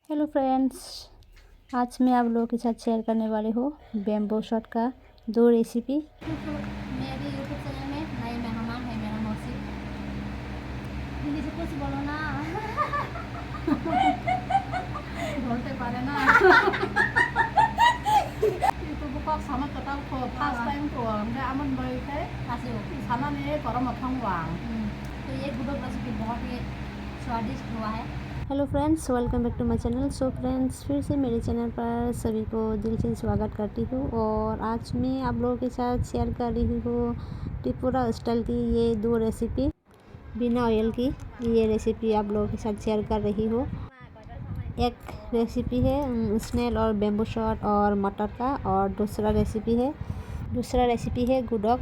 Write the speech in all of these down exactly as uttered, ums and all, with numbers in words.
Hello friends, आज मैं आप लोगों के साथ शेयर करने वाली हूँ बैम्बू शॉट का दो रेसिपी। मेरे YouTube चैनल में नए मेहमान हैं, मेरा मौसी। हिंदी से कुछ बोलो ना। बोलते पारे ना। YouTube को sama kata ko first time ko, हमने अमन भाई थे। ऐसे हो। Sana ने गरम अथम वांग। हम्म। तो ये गुडोक रेसिपी बहुत ही स्वादिष्ट हुआ है। Hello friends, welcome back to my channel। So friends, फिर से मेरे चैनल पर सभी को दिल से स्वागत करती हूँ और आज मैं आप लोगों के साथ शेयर कर रही हूँ त्रिपुरा स्टाइल की ये दो रेसिपी। बिना ऑयल की ये रेसिपी आप लोगों के साथ शेयर कर रही हूँ। एक रेसिपी है, उम, स्नेल और बैम्बू शॉट और मटर का, और दूसरा रेसिपी है, दूसरा रेसिपी है गुडोक।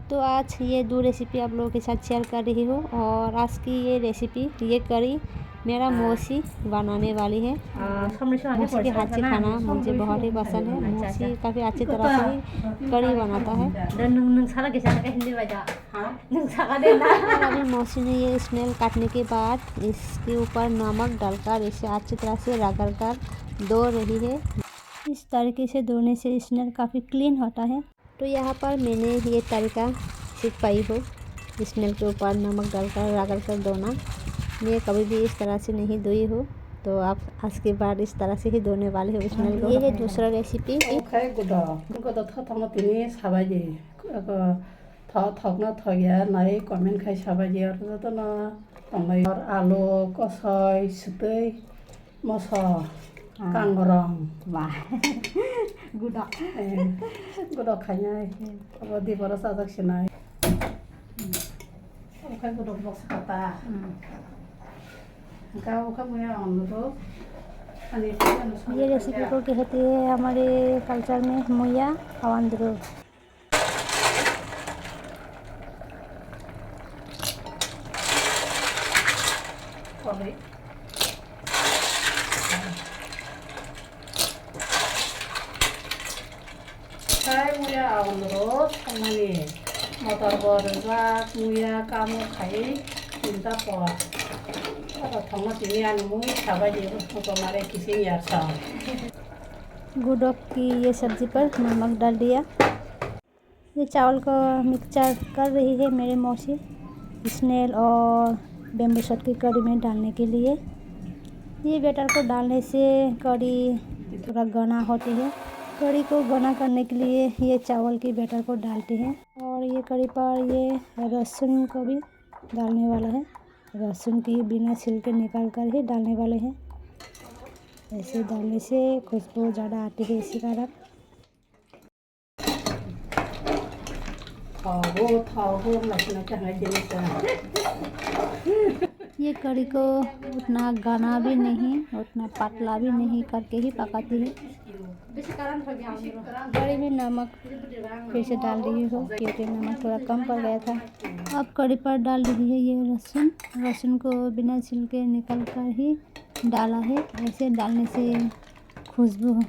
तो आज ये दो रेसिपी आप लोगों के साथ शेयर कर रही हूँ और आज की ये रेसिपी, ये करी मेरा हाँ। मौसी बनाने वाली है। हाँ, सामने से आगे मौसी के हाथ से खाना मुझे बहुत ही पसंद है। अच्छा, मौसी अच्छा। काफ़ी अच्छी तरह से ही करी बनाता है। Dan nung, nung sala gesa ka hindi ba ja? हाँ? Nung sala de na. और अभी मौसी ने ये स्नेल काटने के बाद इसके ऊपर नमक डालकर इसे अच्छी तरह से रगड़ कर धो रही है। इस तरीके से धोने से स्नेल काफ़ी क्लीन होता है। तो यहाँ पर मैंने ये तरीका सीख पाई हूँ, स्नेल के ऊपर नमक डालकर रगड़ कर धोना। मैं कभी भी इस तरह से नहीं धोई हूँ, तो आप आज के बाद इस तरह से ही धोने वाले हो स्नेल को। ये है दूसरा recipe. Okhai gudo, gudo thotongno tini sabaidi. Tho-, thokno thokya nai comment khai sabaidi, aro jotono tonglai. Alu, kosoi, swtwi, moso, ah. Kangrong. Wah. Gudok. Eh, gudok khainai. Hmm. Abo di boro sajak sinai. Hmm. Okhai gudok box kata. Hmm. Engka okhai muya ang gudok. Ani. ये रेसिपी को कहते हैं हमारे कल्चर में मुया अवंदरू। Khai muya aonro songmani motor bo rijak muya kamo khai tinta por. Oro thongma tini ani mui sabai di motor mare kising yar sa. गुडोक की ये सब्जी पर नमक डाल दिया। ये चावल को मिक्सचर कर रही है मेरे मौसी स्नेल और बैम्बू शॉट की करी में डालने के लिए। ये बैटर को डालने से करी थोड़ा घना होती है। करी को घना करने के लिए ये चावल की बैटर को डालते हैं। और ये करी पर ये लहसुन को भी डालने वाला है। लहसुन की बिना छिलके निकाल कर ही डालने वाले हैं। ऐसे डालने से खुशबू ज़्यादा आती है, इसी कारण। Thogo, thogo, wngla kheno khe hai khe nukha. ये करी को उतना घना भी नहीं, उतना पतला भी नहीं करके ही पकाती है। करी में नमक फिर से डाल रही हूँ, क्योंकि नमक थोड़ा कम पड़ गया था। अब करी पर डाल रही है ये लहसुन। लहसुन को बिना छिलके निकल कर ही डाला है। ऐसे डालने से खुशबू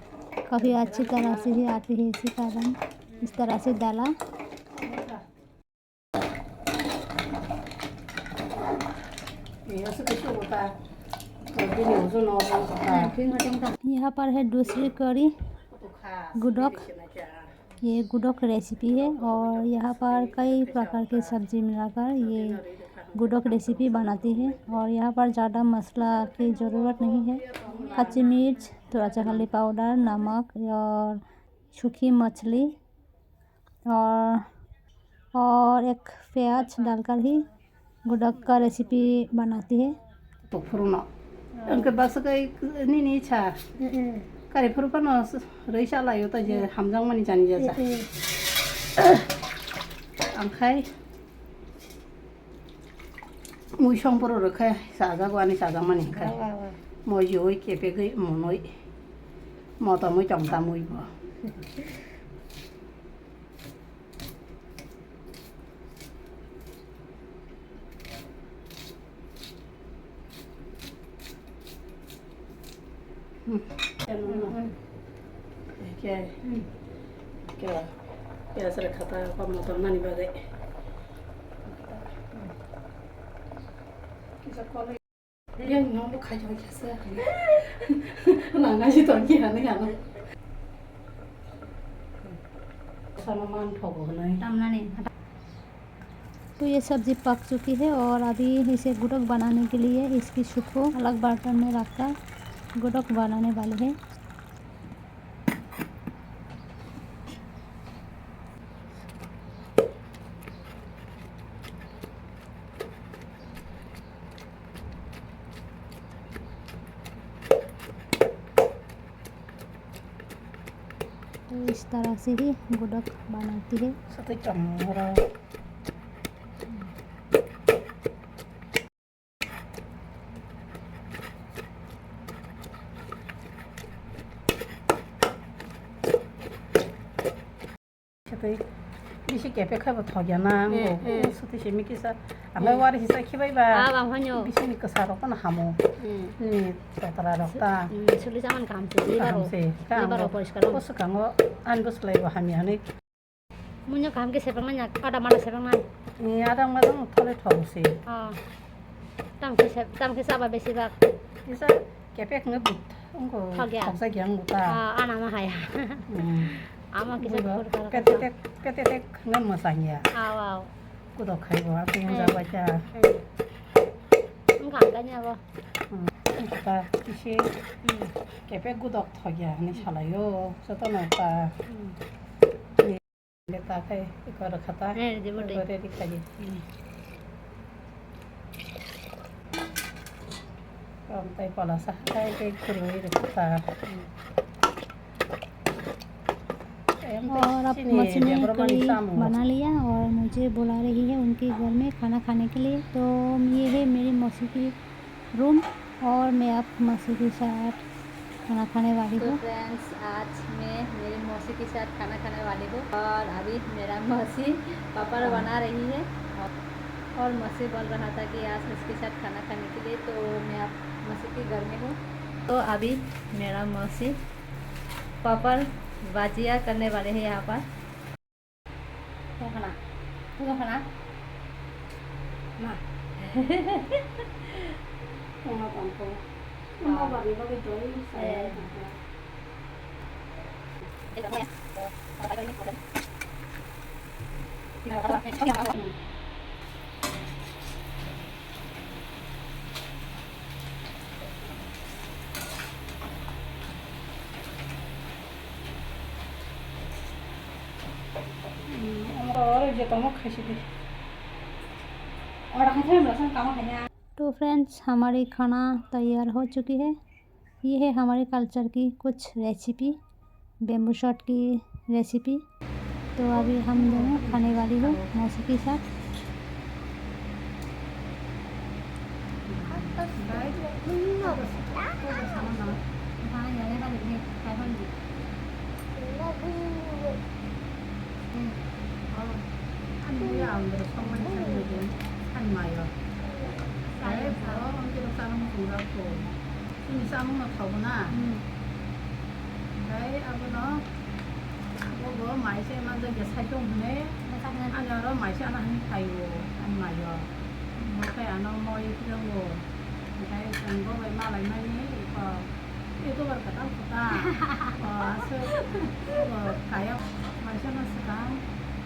काफ़ी अच्छी तरह से ही आती है, इसी कारण इस तरह से डाला। यहाँ पर है दूसरी करी गुडोक। ये गुडोक रेसिपी है और यहाँ पर कई प्रकार की सब्जी मिलाकर ये गुडोक रेसिपी बनाती है। और यहाँ पर ज़्यादा मसाला की ज़रूरत नहीं है। कच्ची मिर्च, थोड़ा सा हल्दी पाउडर, नमक और सूखी मछली और, और एक प्याज डालकर ही गुडोक का रेसिपी बनाती है। Tokphuru no. Engke baksa kai nini cha. Kari phuru phano roi sa laio ta je hamjang mani jani ja cha. Ang khai mui song phuru rw khai sajak ani sajak mani khai. Moi joi kepe goi monoi. Mota mui tong ta mui bo. Yang nong bo khai jai khe se. Ang kasi tongki hanwi ano. Sama man thogo hanwi. Tamnani. तो ये सब्जी पक चुकी है और अभी इसे गुडक बनाने के लिए इसकी सूप को अलग बर्तन में रखकर गुडक बनाने वाली है। तो इस तरह से ही गुडक बनाती है। Sotwi tongmoro. Sotwi bisi kepek khai bo thok ya na, hmm, hmm. Sotwi simi kisa. Ang bai wari hisa khibai ba. Ah, bang hanyo. Bisi ni kwsa rok no hamo. Hmm. Ni totra rok ta. Hmm, suli jaman kam se, liver rok. Kam se. Liver rok poriskar. Ko swkango ani bwslai bo hamya hwnwi. Munyo kaham khe sepangnai ya, ada mana sepangnai? Ni ada madang thole thok se. Ah. Tam khe sep-, tam khe saba besi bak. Kisa kepek nge but, ungko thok ya. Thok sa gyang buta. Ah, ana ma haya. Hmm. Ama kisa buibo, kur kar kar. Petetek, petetek nge masang ya. Aw, aw. Kudok khai bo, aku yang jawa cha. Hmm. Ungka angkanya bo. Hmm. Ungka ta, isi. Hmm. Kepek kudok thok ya, ni salayo. Soto no ta. Hmm. Ni ta kai, iko rakha ta. Eh, di bode. Iko ready kai. Hmm. Rom tai pala sa, tai kai kuru iri ta. Hmm. और अब मशीन ने करी बना लिया और मुझे बुला रही है उनके घर में खाना खाने के लिए। तो ये है मेरी मौसी की रूम और मैं अब मौसी के साथ खाना खाने वाली हूँ। तो फ्रेंड्स, आज मैं मेरी मौसी के साथ खाना खाने वाली हूँ और अभी मेरा मौसी पापड़ बना रही है और मौसी बोल रहा था कि आज उसके साथ खाना खाने के लिए, तो मैं अब मौसी के घर में हूँ। तो अभी मेरा मौसी पापड़ भाजिया करने वाले हैं यहाँ पर। Tongkhana, tongkhana, ma. Tongma tongkho. Tongma bani bagwi doi saya. तो फ्रेंड्स, हमारी खाना तैयार हो चुकी है। ये है हमारे कल्चर की कुछ रेसिपी, बैम्बू शूट की रेसिपी। तो अभी हम दोनों खाने वाली हूँ मौसी के साथ। Ani ya ang bro songmani sani bro sani mayo. Saya bro ang kiro sana mo kura ko. Sini sama mo thau na. Dai abo no. Bo bo mai se ma jagya sai tong ne. Ani aro mai se ana hani khayo. Ani mayo. Bo khe ano moi kiro. Dai sang bo bai malai mani ko. Youtuber kwtal kwtal. O, aswk, o, kaya maisa no swkang.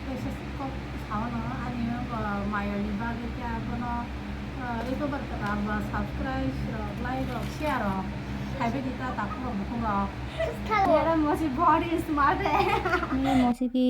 Tei se kok sao no, ani, o, mayani bagwi khe abono, o, youtuber kwtal ba subscribe rok, like rok, share rok. Kaibai di ta takhuk rok bukhuk rok. मेरा मौसी बहुत ही स्मार्ट है। मैं मौसी की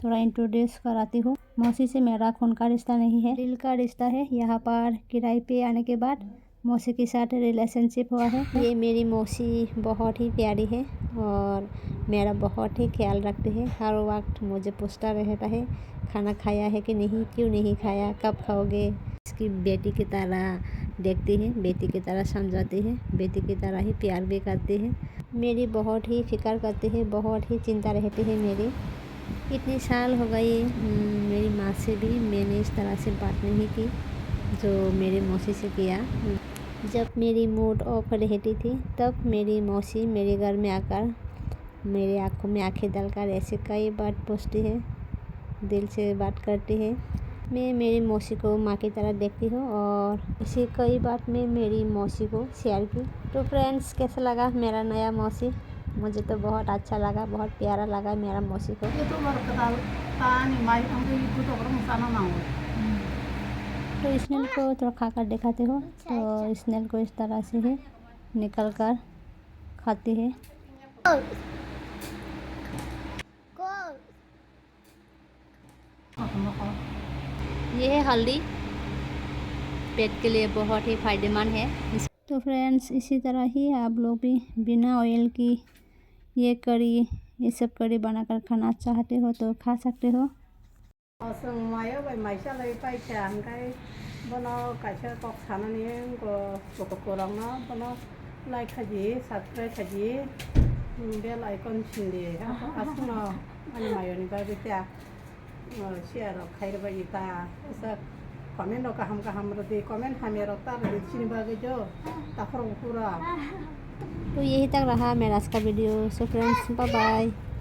थोड़ा इंट्रोड्यूस कराती हूँ। मौसी से मेरा खून का रिश्ता नहीं है, दिल का रिश्ता है। यहाँ पर किराए पे आने के बाद मौसी के साथ रिलेशनशिप हुआ है। ये मेरी मौसी बहुत ही प्यारी है और मेरा बहुत ही ख्याल रखती है। हर वक्त मुझे पूछता रहता है, "खाना खाया है कि नहीं, क्यों नहीं खाया, कब खाओगे?" इसकी बेटी की तरह देखती है, बेटी की तरह समझाती है, बेटी की तरह ही प्यार भी करती है। मेरी बहुत ही फिक्र करती है, बहुत ही चिंता रहती है मेरी। इतने साल हो गए, हम्म, मेरी माँ से भी मैंने इस तरह से बात नहीं की जो मेरी मौसी से किया। जब मेरी मूड ऑफ रहती थी, तब मेरी मौसी मेरे घर में आकर मेरे आँखों में आँखें डालकर ऐसे कई बार पूछती है, दिल से बात करती है। मैं मेरी मौसी को माँ की तरह देखती हूँ और इसी कई बात मैं मेरी मौसी को शेयर की। तो फ्रेंड्स, कैसा लगा मेरा नया मौसी? मुझे तो बहुत अच्छा लगा, बहुत प्यारा लगा मेरा मौसी को। ये तो बरकत आल-, तानी माई हम तो ये तो बरकत साना ना हो। तो स्नेल को थोड़ा खाकर दिखाते हो। तो स्नेल को इस तरह से है, निकल कर खाती है। ये है हल्दी, पेट के लिए बहुत ही फायदेमंद है। तो फ्रेंड्स, इसी तरह ही आप लोग भी बिना ऑयल की ये करी, ये सब करी बनाकर खाना चाहते हो तो खा सकते हो। Aswng mayo bai maisa lai paikha, hwnkhe bono kaisa kok sanani wngkha, kokokorokno bono like khaidi, subscribe khaidi, bell icon sindi. Aswkno ani mayoni bagwi ta, share rok khairwbai di ta, comment rok kaham kaham rwdi, comment hamya rok ta rwdi chini bagwi do, takhorok buphuru. तो यही तक रहा मेरा आज का video. So friends, bye bye।